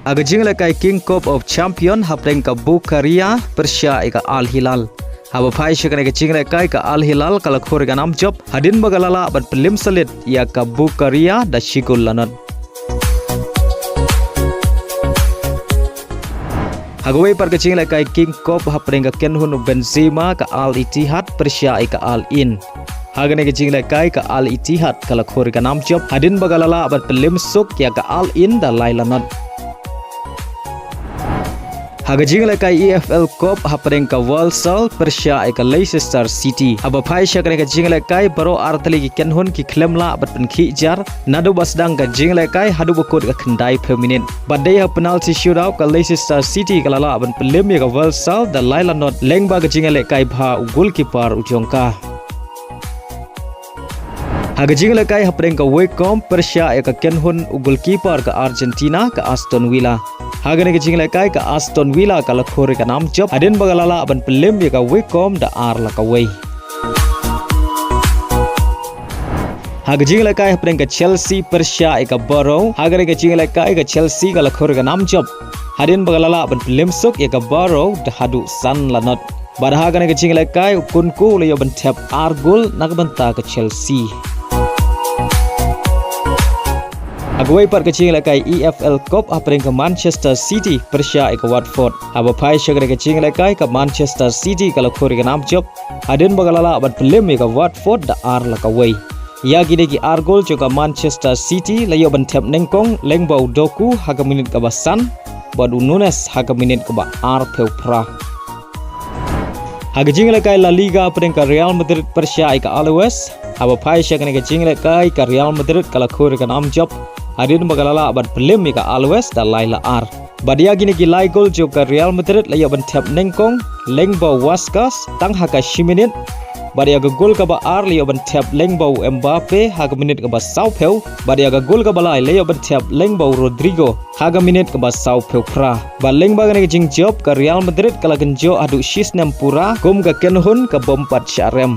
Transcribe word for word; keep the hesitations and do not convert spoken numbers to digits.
Ha ka jinglehkai King Cup of Champion hapdeng ka Bukaria pyrshah ïa ka Al Hilal. Haba phai sha kane ka jinglehkai ka Al Hilal ka la khur ïa ka nam jop hadien ba ka la lah ban pynliem syllit ïa ka Bukaria da shi gol la nod. Ha kawei pat ka jinglehkai King Cup hapdeng ka kynhun u Benzema ka Al Ittihad pyrshah ïa ka Al Ain. Ha kane ka jinglehkai ka Al Ittihad ka la khur ïa ka nam jop hadien ba ka la lah ban pynliem suk ïa ka Al Ain da lai la nod. Ha ka jinglehkai E F L Cup hapdeng ka Walsall pyrshah ïa ka Leicester City. Haba phai sha kane ka jinglehkai baroh artylli ki kynhun ki khlem lah ban pynkhih jar naduh ba sdang ka jinglehkai haduh ba kut ka khyndai phew minit. Bad dei ha penalty shootout ka Leicester City ka la lah ban pynliem ïa ka Walsall da lai la nod lyngba ka jinglehkai bha u goalkeeper u jong ka. Ha ka jinglehkai hapdeng ka Wickham pyrshah ïa ka kynhun u goalkeeper ka Argentina ka Aston Villa. Ha kane ka jinglehkai ka Aston Villa ka la khur ïa ka nam jop hadien ba ka la lah ban pynliem ïa ka Wickham da ar la kawei. Ha ka jinglehkai hapdeng ka Chelsea pyrshah ïa ka Borough. Ha kane ka jinglehkai ka Chelsea ka la khur ïa ka nam jop hadien ba ka la lah ban pynliem suk ïa ka Borough da haduh san la nod. Bad ha kane ka jinglehkai u Nkunku u la ïoh ban thep ar gol na ka bynta ka Chelsea. Ha kawei pat ka jinglehkai E F L Cup hapdeng ka Manchester City pyrshah ïa ka Watford. Haba phai sha kane ka jinglehkai ka Manchester City ka la khur ïa ka nam jop hadien ba ka la lah ban pynliem ïa ka Watford da ar la kawei. Ïa kine ki ar gol jong ka Manchester City la ïoh ban thep nyngkong lyngba u Doku ha ka minit kaba san bad u Nunez ha ka minit kaba ar phew phra. Ha ka jinglehkai La Liga hapdeng ka Real Madrid pyrshah ïa ka Alaves. Haba phai sha kane ka jinglehkai ka Real Madrid ka la khur ïa ka nam jop hadien ba ka la lah ban pynliem ïa ka Alaves da lai la ar. Bad ïa kine ki lai gol jong ka Real Madrid la ïoh ban thep nyngkong lyngba u Vázquez tang ha ka shi minit. Bad ïa ka gol kaba ar la ïoh ban thep lyngba u Mbappe ha ka minit kaba saw phew. Bad ïa ka gol kaba lai la ïoh ban thep lyngba u Rodrygo ha ka minit kaba saw phew phra. Bad lyngba kane ka jingjop ka Real Madrid ka la kynjoh haduh shi snem pura kum ka kynhun ka bym pat shah rem.